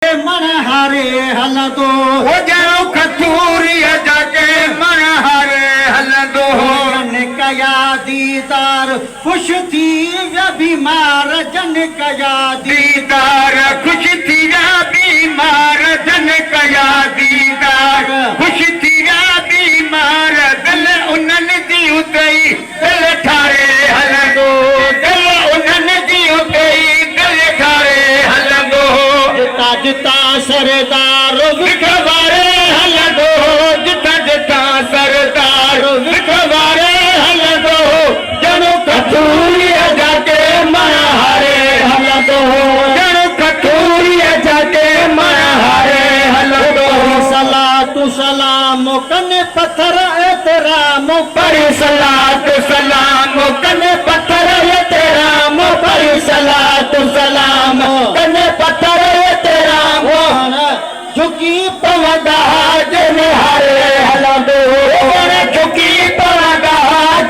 مڻ هاري هلندو. هو ڄڻو کٿوريء جا ڪي مڻ هاري هلندو. جن ڪيا ديدار خوش ٿي ويا بيمار جن ڪيا ديدار خوش ٿي ويا بيمار جن ڪيا ديدار خوش ٿي ويا بيمار دل انهن جي اتي ئي دل ٺاري هلندو دل انهن جي اتي ئي دل ٺاري هلندو. جتان جتان سردار وک واري هلندو جتان جتان سردار وک واري هلندو ڄڻو کٿوريء جا ڪي مڻ هاري هلندو ڄڻو کٿوريء جا ڪي مڻ هاري هلندو. صلات سلام ڪن پٿر احترام. پڙهي صلات سلام ڪن پٿر احترام پڙهي صلات سلام ڪن پٿر احترام. وڻ جهڪي پوندا جن هاري هلندو وڻ جهڪي پوندا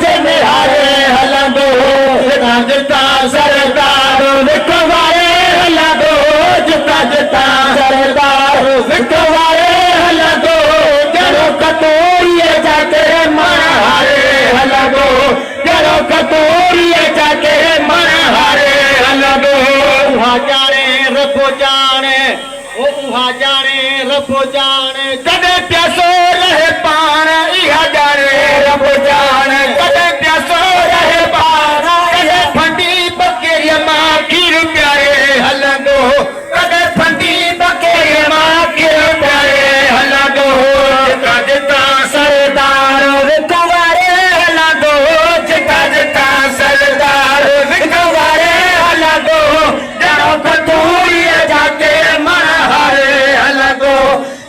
جن هاري هلندو جتان جتان سردار وک واري هلندو جتان جتان سردار وک واري هلندو جهڙو کتوريء جا ڪي مڻ هاري هلندو جهڙو کتوريء جا ڪي مڻ هاري هلندو. اها ڄاڻي رب ڄاڻي او اها ڄاڻي رب ڄاڻي. ڪڏهن پياسو رهي پاڻ اها ڄاڻي رب ڄاڻي ڪڏهن پياسو رهي پاڻ ڪڏهن ڦنڊي ٻڪريء مان کير پياري هلندو ڪڏهن ڦنڊي ٻڪريء مان کير پياري هلندو جتان جتان سردار وک واري هلندو جتان جتان سردار وک واري هلندو ڄڻو کٿوريء جا ڪي مڻ هاري هلندو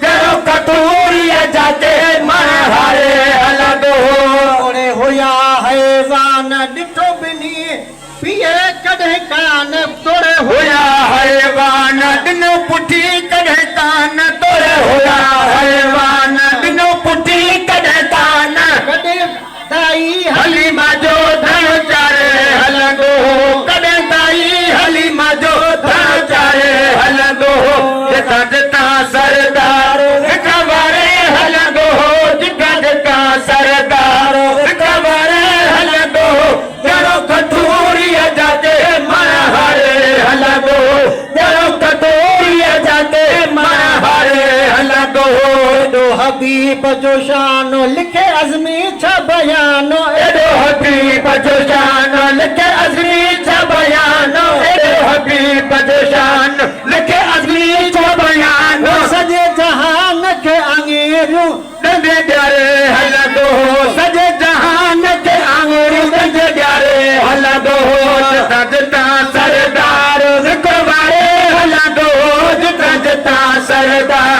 ڄڻو کٿوريء جا ڪي مڻ هاري هلندو. توڙي هيا حيوان ڏٺو ٻنهي پيئي ڪڏهن ڪان توڙي هيا حيوان ڏنو پٺي ڪڏهن ڪان توڙي هيا حيوان ڏنو پٺي ڪڏهن ڪان. ڪڏهن دائي حليمه جو ڌڻ چاري هلندو هو ڪڏهن دائي حليمه جو ڌڻ چاري هلندو هو جتان جتان سردار وک واري هلندو هو جتان جتان سردار وک واري هلندو هو ڄڻو کٿوريء جا ڪي مڻ هاري هلندو هو ڄڻو کٿوريء جا ڪي مڻ هاري هلندو هو. ايڏو حبيب جو شان لکي عزمي ڇا بيان. ايڏو حبيب جو شان لکي عزمي ڇا بيان. ايڏو حبيب جو شان لکي عزمي ڇا بيان. هو سڄي جهان کي آڱريون ڏندي ڏياري هلندو هو. سڄي جهان کي آڱريون ڏندي ڏياري هلندو هو. جتان جتان سردار ذڪر واري هلندو هو. جتان جتان سردار.